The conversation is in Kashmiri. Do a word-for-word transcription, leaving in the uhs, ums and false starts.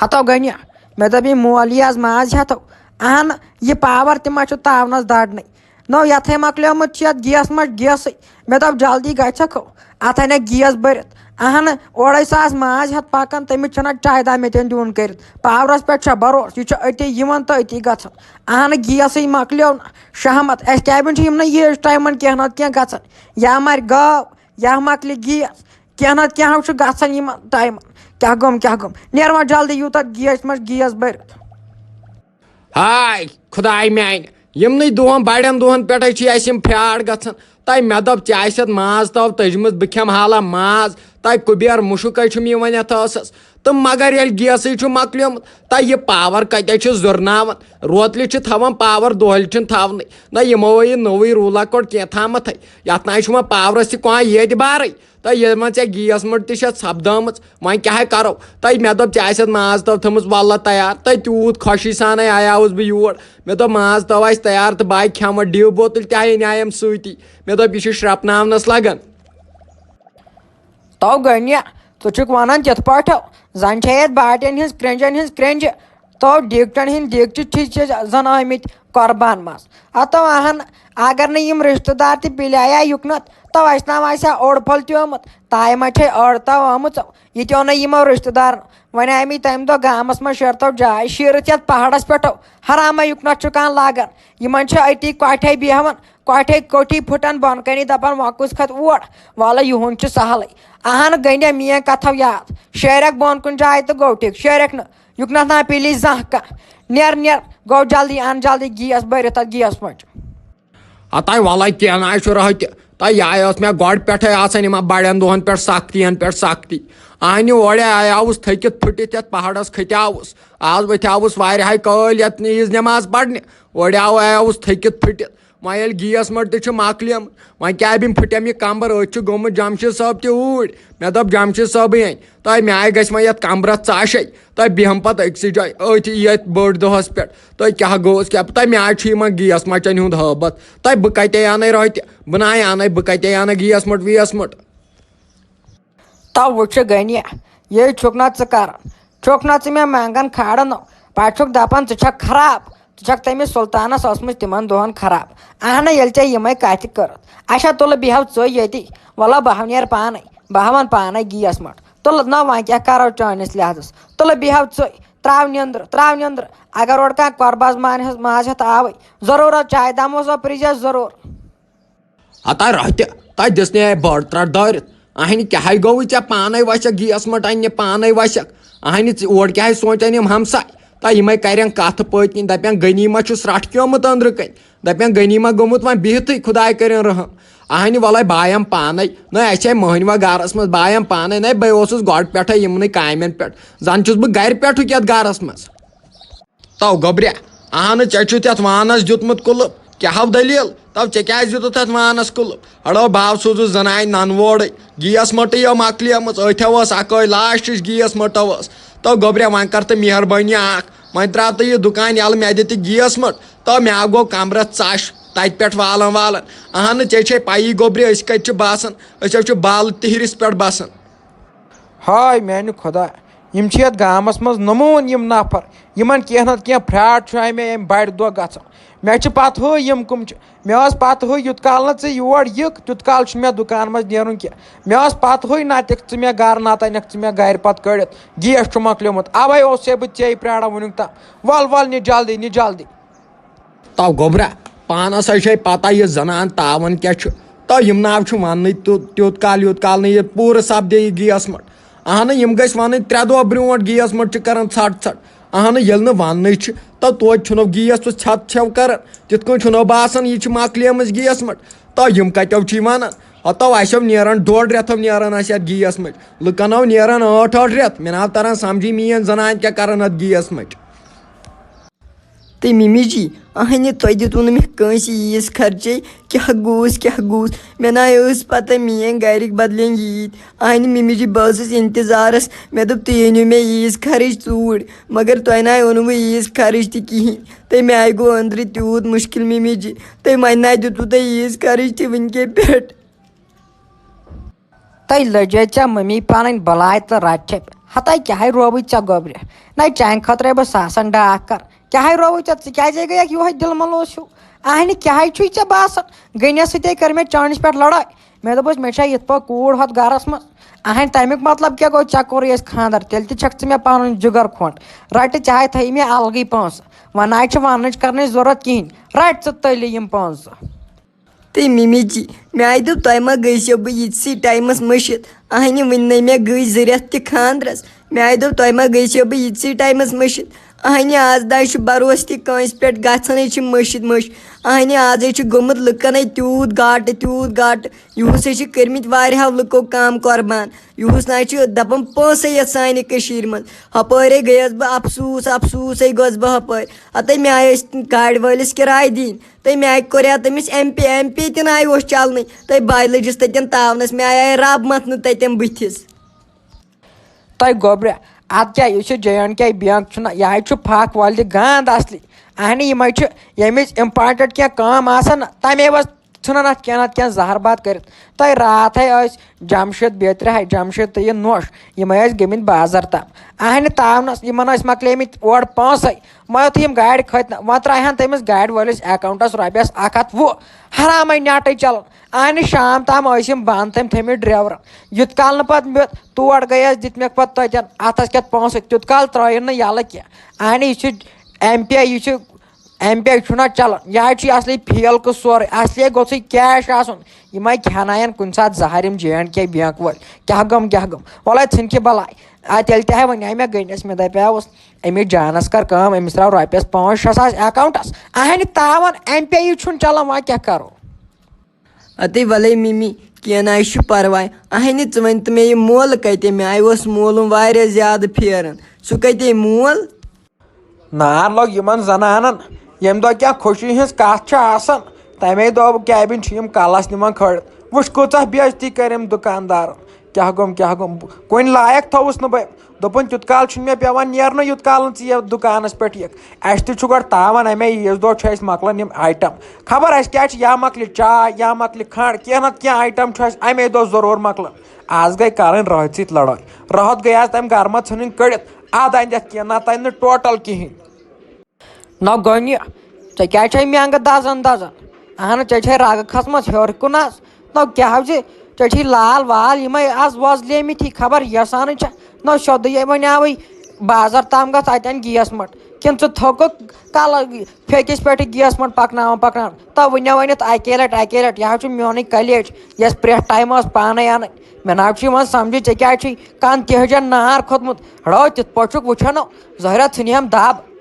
ہتو گنہِ، مےٚ دوٚپ، یہِ مول یی آز ماز ہٮ۪تو۔ اہن، یہِ پاور تہِ ما چھُ تاونس دڑنٕے؟ نو، یتھے مۄکلیومُت چھُ یتھ گیس مٹ گیسٕے۔ مےٚ دوٚپ، جلدی گژھکھ، اتھ انکھ گیس بٔرِتھ۔ اہن، اورے سُہ آز ماز ہٮ۪تھ پکان، تٔمِس چھُنہ چایہِ دامہِ تہِ دیُن کٔرِتھ۔ پاورس پٮ۪ٹھ چھا بھروسہٕ، یہِ چھُ أتی یِوان تہٕ أتی گژھان۔ اہن، گیسٕے مۄکلیو نہ شہمت۔ اسہِ کیبن چھِ یِم نہ ییٖژ ٹایمن کینٛہہ نتہٕ کینٛہہ گژھان۔ یا مرِ گٲو، یا مۄکلہِ گیس۔ کینٛہہ نتہٕ کینٛہہ چھُ گژھان یِمن ٹایمن۔ کیٛاہ گوٚم، کیٛاہ گوٚم؟ نیر وۄنۍ جلدی یوٗتاہ گیس منٛز گیس بٔرِتھ۔ ہاے خداے میانہِ، یِمنٕے دۄہن، بڑٮ۪ن دۄہن پٮ۪ٹھے چھِ اسہِ یِم فراڈ گژھان۔ تۄہہِ مےٚ دوٚپ، ژےٚ آسٮ۪تھ ماز تٲو تٔجمٕژ، بہٕ کھٮ۪مہٕ حالہ ماز۔ تۄہہِ کُبیر مُشُک ہے چھُم یِوان یتھ ٲسس۔ تہٕ مگر ییٚلہِ گیسٕے چھُ مۄکلیومُت، تۄہہِ یہِ پاور کتہِ چھُ زُرناوان؟ روتلہِ چھِ تھاوان پاور، دۄہلہِ چھِنہٕ تھاونٕے۔ نہ یِمو ہے یہِ نوٚوٕے روٗلا کوٚڑ کینٛہہ تامتھے۔ یتھ نہ چھُ وۄنۍ پاورس تہِ کانٛہہ ییٚتہِ بارٕے۔ تہٕ ییٚلہِ وۄنۍ ژےٚ گیس مٔٹ تہِ چھےٚ سپدٲمٕژ، وۄنۍ کیٛاہ ہے کرو؟ تہٕ مےٚ دوٚپ، ژےٚ آسٮ۪تھ ماز تٲو تھٲومٕژ، واللہ تیار۔ تہٕ تیوٗت خۄشی سانَے آیاوُس بہٕ یور۔ مےٚ دوٚپ، ماز تٲو آسہِ تیار تہٕ بہٕ آیہِ کھٮ۪مہٕ ڈِو بوتل تہِ آیہِ أنیایم سۭتی۔ مےٚ دوٚپ، یہِ چھِ شرٛپناونَس لگان۔ تو گٔنیہ، ژٕ چھُکھ وَنان تِتھ پٲٹھۍ، زَن چھے یَتھ باٹٮ۪ن ہِنٛز کرٛٮ۪نٛجَن ہِنٛز کرٛٮ۪نٛجہِ۔ تو ڈیٖگچَن ہِنٛدۍ ڈیٖگچہِ چھِ چھِ زَن آمٕتۍ قۄربان منٛز۔ ہتو اہن، اگر نہٕ یِم رِشتہٕ دار تہِ پِلییا یُکنَتھ، تو اَسہِ نہ آسہِ ہا اوٚڑ پھوٚل تہِ آمُت۔ تایہِ ما چھے أڑ تو آمٕژ؟ یہِ تہِ اوٚن نہٕ یِمو رِشتہٕ دارن۔ وۄنۍ آمٕتۍ تَمہِ دۄہ گامَس منٛز شیرتو جاے شیٖرِتھ یَتھ پہاڑَس پٮ۪ٹھو۔ حرامہ یُکنَتھ چھُ کانٛہہ لاگان۔ یِمن چھِ أتی کۄٹھے بیہوان، کۄٹھے کوٹھی پھُٹان بۄن کَنی دَپان، وۄنۍ کُس کھوٚت اور؟ وَلہٕ یِہُنٛد چھُ سہلٕے۔ اہن گٔنڈیا میٲنۍ کَتھو یاد۔ شیرکھ بۄن کُن جاے تہٕ گوٚو ٹھیٖک، شیرکھ نہٕ۔ یُکنَتھ نہ پیلی زانٛہہ کانٛہہ۔ نیر، نیر، گوٚو جلدی اَن جلدی گیس بٔرِتھ اَتھ گیس منٛز۔ ہتاے وَلَے کینٛہہ نہ آسہِ رٲہہ تہِ۔ تہٕ یہِ ٲس مےٚ گۄڈٕ پٮ۪ٹھَے آسان یِمَن بَڑٮ۪ن دۄہَن پٮ۪ٹھ سَختی، یَن پٮ۪ٹھ سَختی۔ اَہنہِ اورے آیاوُس تھٔکِتھ پھٕٹِتھ یَتھ پہاڑَس کھٔتیاوُس۔ آز ؤتھیاوُس واریاہَے کٲلۍ یَتھ عیٖذ نٮ۪ماز پَرنہِ۔ اورے آو، آیاوُس تھٔکِتھ پھٕٹِتھ۔ وۄنۍ ییٚلہِ گیس مٔٹ تہِ چھِ مۄکلیمٕژ، وۄنۍ کیٛاہ بیٚیہِ پھٕٹیٚم یہِ کمبر، أتھۍ چھُ گوٚمُت جمشید صٲب تہِ اوٗرۍ۔ مےٚ دوٚپ، جمشید صٲبٕے أنۍ، تۄہہِ مےٚ آیہِ گژھِ وۄنۍ یَتھ کمبرس ژاش ہے۔ تۄہہِ بیٚہم پتہٕ أکسٕے جایہِ أتھۍ یَتھ بٔڑ دۄہس پٮ۪ٹھ۔ تۄہہِ کیٛاہ گوٚوس کیٛاہ؟ تۄہہِ مےٚ آیہِ چھُ یِمن گیس مچن ہُنٛد ہٲبتھ۔ تۄہہِ بہٕ کتے انَے رۄہہِ تہِ؟ بہٕ نہ انَے، بہٕ کتے انہٕ گیس مٔٹ ویس مٔٹ؟ تو وٕچھِ گٔنیہ، یے چھُکھ نہ ژٕ کران، چھُکھ نہ ژٕ مےٚ منٛگان کھارن، پتہٕ چھُکھ دپان ژٕ چھکھ خراب، ژٕ چھکھ تٔمِس سلطانس ٲسمٕژ تِمن دۄہن خراب۔ اہنہ، ییٚلہِ ژےٚ یِمے کتھِ کٔرٕتھ، اچھا تُلہٕ بیٚہو ژٕے ییٚتی، وَلہ بہٕ ہاو نیرٕ پانے، بہٕ ہاوَن پانے گیس مٔٹ۔ تُلہٕ نہ وۄنۍ کیٛاہ کرو چٲنِس لحاظس، تُلہٕ بیٚہو ژٕے، تراو نیٚنٛدرٕ، تراو نیٚنٛدرٕ۔ اگر اورٕ کانٛہہ قۄرباز مانہِ ہس ماز ہٮ۪تھ آوٕے، ضروٗر چایہِ دموس او پرٛزٮ۪س ضروٗر۔ ہتا رۄہتہِ، تۄہہِ دِژ نے بٔڑ ترٛٹھ دٲرِتھ۔ اہنہِ کیٛاہ ہے گوٚوُے ژےٚ؟ پانے وسکھ گیس مٔٹ اننہِ، پانے وسکھ۔ اہنہِ ژٕ اورٕ کیٛاہ ہے سونٛچان یِم ہمساے؟ تۄہہِ یِمے کرن کتھٕ پٔتۍ کِنۍ، دپن غنیمہ چھُ سرٛٹھ کیومُت أنٛدرٕ کنۍ۔ دپن غنیمہ گوٚمُت وۄنۍ بِہتھٕے، خداے کٔرِن رحم۔ اہنہِ وَلے بایَم پانے۔ نہ اَسہِ ہے مٔہنِوَ گرس منٛز، بایَم پانے۔ نہ بہٕ اوسُس گۄڈٕ پٮ۪ٹھے یِمنٕے کامٮ۪ن پٮ۪ٹھ۔ زن چھُس بہٕ گرِ پٮ۪ٹھُک یتھ گرس منٛز۔ تو گوٚبریا، اہنہٕ، ژےٚ چھُتھ یتھ وانس دیُتمُت کُلُپ، کیٛاہ ہو دٔلیٖل؟ تو ژےٚ کیٛازِ دیُتُتھ یتھ وانس کُلُپ؟ اڑو باو سوٗزُس زنانہِ ننہٕ وورٕے، گیس مٔٹٕے یو مۄکلیمٕژ، أتھۍ ہو ٲس اکٲے لاسٹٕچ گیس مٔٹ ہو ٲس۔ تو گوٚبریا، وۄنۍ کر تہٕ مہربٲنی اکھ، وۄنۍ ترٛاو تہٕ یہِ دُکان یلہٕ، مےٚ دِ تہٕ گیس مٔٹ۔ تو مےٚ ہا گوٚو کمرس ژش، تتہِ پٮ۪ٹھ والان والان۔ اہنہٕ، ژےٚ چھے پَیی گوٚبریا، أسۍ کتہِ چھِ باسان، أسۍ ہا چھِ بالہٕ تِہرِس پٮ۪ٹھ بسان۔ ہاے میانہِ خۄدا، یِم چھِ یَتھ گامَس منٛز نموٗن یِم نفر، یِمَن کینٛہہ نَتہٕ کینٛہہ فراڈ چھُ اَمہِ، اَمہِ بَڑِ دۄہ گژھان۔ مےٚ چھِ پَتہٕ ہٕے یِم کٕم چھِ۔ مےٚ ٲس پَتہٕ ہٕے یُتھ کال نہٕ ژٕ یور یِکھ، تیُتھ کال چھُ مےٚ دُکان منٛز نیرُن کینٛہہ۔ مےٚ ٲس پَتہٕ ہٕے نَتہٕ یِکھ ژٕ مےٚ گَرٕ، نَتہٕ اَنَکھ ژٕ مےٚ گَرِ پَتہٕ کٔڑِتھ۔ گیس چھُ مۄکلیومُت، اَوَے اوسَے بہٕ ژے پرٛاران وٕنیُک تام۔ وَل وَل نہِ جلدی، نہِ جلدی۔ تو گوٚبرا، پانس ہے چھے پتہ یہِ زنان تاوان کیٛاہ چھُ۔ تو یِم ناو چھُ وننٕے تیُت، تیُت کال، یوٗت کال نہٕ یہِ پوٗرٕ سپدے یہِ گیس مٔٹ۔ اہنہٕ، یِم گٔژھۍ ونٕنۍ ترٛےٚ دۄہ برونٛٹھ گیس مٔٹ چھِ کران ژھٹ ژھٹ۔ اہنہٕ، ییٚلہِ نہٕ وننٕے چھِ، تو توتہِ چھُنو گیس تہٕ ژھٮ۪ت چھٮ۪و کران۔ تِتھ کٔنۍ چھُنو باسان یہِ چھِ مۄکلیمٕژ گیس مٔٹ۔ تو یِم کتٮ۪و چھِ ونان؟ ہتو اسٮ۪و نیران ڈۄڈ رٮ۪تھو نیران اسہِ اتھ گیس مٔٹ۔ لُکن ہو نیران ٲٹھ ٲٹھ رٮ۪تھ۔ مےٚ ناو تران سمجھی میٲنۍ زنان کیٛاہ کران اتھ گیس مٔٹ۔ تہٕ مِمی جی، اہنہِ تۄہہِ دیُتوُ نہٕ مےٚ کٲنٛسہِ ییٖژ خرچے، کیٛاہ گوٚوُس، کیٛاہ گوٚوُس؟ مےٚ نَے ٲس پتہ میٛٲنۍ گرِکۍ بدلن ییٖتۍ۔ اہنہِ مِمی جی، بہٕ ٲسٕس انتظارس، مےٚ دوٚپ تُہۍ أنِو مےٚ ییٖژ خرٕچ ژوٗرۍ، مگر تۄہہِ نَے اوٚنوُ ییٖژ خرٕچ تہِ کِہیٖنۍ۔ تہٕ مےٚ آیہِ گوٚو أنٛدرٕ تیوٗت مُشکِل مِمی جی، تہٕ وۄنۍ نَے دیُتوُ تۄہہِ ییٖژ خرٕچ تہِ وٕنہِ کیٛاہ پٮ۪ٹھ۔ تہٕ لٔجے ژےٚ مٔمی پنٕنۍ بلاے تہٕ رٹہِ چھے۔ ہتاے کیٛاہے رووُے ژےٚ گوٚبرِ؟ نَے چانہِ خٲطرَے بہٕ ساسَن ڈاکھ کَر۔ کیٛاہے رووُے ژےٚ؟ ژٕ کیٛازے گٔیَکھ یِہوٚے دِل ملوٗس ہیوٗ؟ اَہنہِ کیٛاہے چھُے ژےٚ باسان؟ گٔنیَس سۭتے کٔر مےٚ چانِس پٮ۪ٹھ لڑٲے۔ مےٚ دوٚپُس، مےٚ چھےٚ یِتھ پٲٹھۍ کوٗر ہۄتھ گَرَس منٛز۔ اَہنہِ تَمیُک مطلب کیٛاہ گوٚو؟ ژےٚ کوٚرُے اَسہِ خانٛدر، تیٚلہِ تہِ چھَکھ ژٕ مےٚ پَنُن جِگر کھۄنٛڈ۔ رَٹہِ چاہے تھٲیِو مےٚ الگٕے پونٛسہٕ۔ وۄنۍ نَے چھِ وَننٕچ کَرنٕچ ضوٚرَتھ کِہیٖنۍ۔ رَٹہِ ژٕ تٔلِو یِم پونٛسہٕ۔ تہٕ مِمی جی، مےٚ آیہِ دوٚپ، تۄہہِ ما گٔژھِو بہٕ یِتسٕے ٹایمَس مٔشِتھ؟ اَہنہِ، وٕنہِ نَے مےٚ گٔے زٕ رٮ۪تھ تہِ خانٛدرَس۔ مےٚ آیہِ دوٚپ، تۄہہِ ما گٔژھِو بہٕ یِتسٕے ٹایمَس مٔشِتھ؟ اَہنہِ، آز نَے چھُ بروسہٕ تہِ کٲنٛسہِ پٮ۪ٹھ، گژھانٕے چھِ مٔشِتھ مٔشۍ۔ اَہنہِ، آز ہے چھُ گوٚمُت لُکَن ہے تیوٗت گاٹہٕ، تیوٗت گاٹہٕ۔ یِہُس ہے چھِ کٔرمٕتۍ واریاہو لُکو کَم قۄربان۔ یِہُس نَے چھُ دَپان پونٛسَے یَتھ سانہِ کٔشیٖرِ منٛز۔ ہُپٲرۍ ہے گٔیَس بہٕ اَفسوٗس، اَفسوٗسَے گوٚس بہٕ ہُپٲرۍ۔ ہَتَے مےٚ آیہِ ٲسۍ گاڑِ وٲلِس کِراے دِنۍ۔ تہٕ مےٚ کوٚر تٔمِس ایم پے، ایم پے تہِ نہٕ آیہِ اوس چلنٕے۔ تہٕ بہٕ لٔجِس تَتٮ۪ن تاونَس، مےٚ آیہِ رب مَتھنہٕ تَتٮ۪ن بٕتھِس۔ تۄہہِ گوٚبرِ، اَتھ کیٛاہ، یُس یہِ جے اینڈ کے بینک چھُنہ، یہِ حظ چھُ پھکھ وۄلہِ گانٛد اصلی۔ اہنہِ، یِمَے چھِ ییٚمِچ امپارٹنٹ کینٛہہ کٲم آسان نہ، تَمے وَس ژھٕنان اَتھ کینٛہہ نَتہٕ کینٛہہ زہر بَتھ کٔرِتھ۔ تۄہہِ راتھَے ٲسۍ جمشید بیترِ، ہے جمشید تہٕ یہِ نوٚش، یِمَے ٲسۍ گٔمٕتۍ بازر تام۔ اہنہِ تاونَس، یِمَن ٲسۍ مۄکلیمٕتۍ اورٕ پونٛسَے۔ مۄ یُتھُے یِم گاڑِ کھٔتۍ نہ، وۄنۍ ترٛایہِ ہن تٔمِس گاڑِ وٲلِس اکاونٹس رۄپیس اکھ ہتھ وُہ۔ حرامے نیٹٕے چلان۔ اہنہِ شام تام ٲسۍ یِم بنٛد تٔمۍ تھٲمٕتۍ ڈرٛیورن۔ یُت کال نہٕ پتہٕ مےٚ تور گٔیس، دِتۍ مےٚ پتہٕ تتٮ۪ن اتھس کٮ۪تھ پونٛسہٕ، تیُت کال ترٛٲیِن نہٕ یلہٕ کینٛہہ۔ اہنہِ یہِ چھُ ایم پے، یہِ چھُ ایم پے چھُنہ چلان، یہِ حظ چھُ یہِ اصلی فیل کُس سورُے، اصلی گوٚژھُے کیش آسُن۔ یِمے کھٮ۪ناین کُنہِ ساتہٕ زہر یِم جے اینڈ کے بینک وٲلۍ۔ کیٛاہ گوٚم، کیٛاہ گوٚم؟ وَلہٕ ژھٕن کہِ بلاے۔ آ، تیٚلہِ تہِ ہے وَنیٛاے مےٚ گٔنِس، مےٚ دَپیٛاوُس، أمِس جانَس کَر کٲم، أمِس ترٛاو رۄپیَس پانٛژھ شےٚ ساس اٮ۪کاوُنٛٹَس۔ اَہَنہِ تاوَن، ایم پے یی چھُنہٕ چَلان، وۄنۍ کیٛاہ کَرو؟ اَتے وَلَے مِمی، کینٛہہ نہ حظ چھُ پَرواے۔ اَہَنہِ، ژٕ وَن تہٕ مےٚ یہِ مولہٕ کَتہِ؟ مےٚ آیہِ اوس مولُم واریاہ زیادٕ پھیران۔ سُہ کَتے مول؟ نار لوٚگ یِمَن زَنانَن۔ ییٚمہِ دۄہ کینٛہہ خوشی ہٕنٛز کَتھ چھِ آسان، تَمے دۄہ کیٛابِن چھِ یِم کَلَس نِوان کھٲلِتھ۔ وٕچھ، کۭژاہ بے عزتی کٔر أمۍ دُکاندارَن۔ کیٛاہ گوٚم، کیٛاہ گوٚم؟ کُنہِ لایق تھوٚوُس نہٕ بہٕ۔ دوٚپُن، تیُت کال چھُنہٕ مےٚ پٮ۪وان نیرنُے، یُت کال نہٕ ژٕ یَتھ دُکانَس پٮ۪ٹھ یِکھ۔ اَسہِ تہِ چھُ گۄڈٕ تاوَن، اَمے عیٖذ دۄہ چھُ اَسہِ مۄکلان یِم آیٹَم۔ خبر اَسہِ کیٛاہ چھِ، یا مۄکلہِ چاے، یا مۄکلہِ کھنٛڈ، کینٛہہ نَتہٕ کینٛہہ آیٹَم چھُ اَسہِ اَمے دۄہ ضروٗر مۄکلان۔ آز گٔے کَرٕنۍ رٲتۍ سۭتۍ لڑٲے۔ راتھ گٔیاس تَمہِ گرمہٕ ژھٕنٕنۍ کٔڑِتھ، اَدٕ اَندٮ۪تھ کینٛہہ، نَتہٕ اَندِ نہٕ ٹوٹل کِہیٖنۍ۔ نہ گۄنہِ، ژےٚ کیٛازِ چھے مٮ۪نٛگہٕ دَزان دَزان؟ اہنہٕ، ژےٚ چھے رگہٕ کھژمٕژ ہیوٚر کُن حظ۔ نہ کیٛاہ حظ چھِ، ژےٚ چھے لال وال یِمے از وۄزلیمٕتی، خبر یژھانٕے چھےٚ۔ نہ سیوٚدُے بنیاوٕے بازر تام گژھ، اَتہِ اَن گیس مٔٹ۔ کِنہٕ ژٕ تھوٚکُکھ کلہٕ پھیٚکِس پٮ۪ٹھٕ گیس مٔٹ پکناوان پکناوان؟ تہٕ وٕنہِ ؤنِتھ اَکے لٹہِ، اَکے لٹہِ، یہِ حظ چھُ میونٕے کلیج، یۄس پرٛٮ۪تھ ٹایمہٕ ٲس پانے اَنٕنۍ۔ مےٚ نہ حظ چھُ یِوان سمجھے، ژےٚ کیٛازِ چھُے کن تِہجن نار کھوٚتمُت؟ ہڑو، تِتھ پٲٹھۍ چھُکھ وٕچھان، ظٲہرا ژھٕنہِ ہم دب۔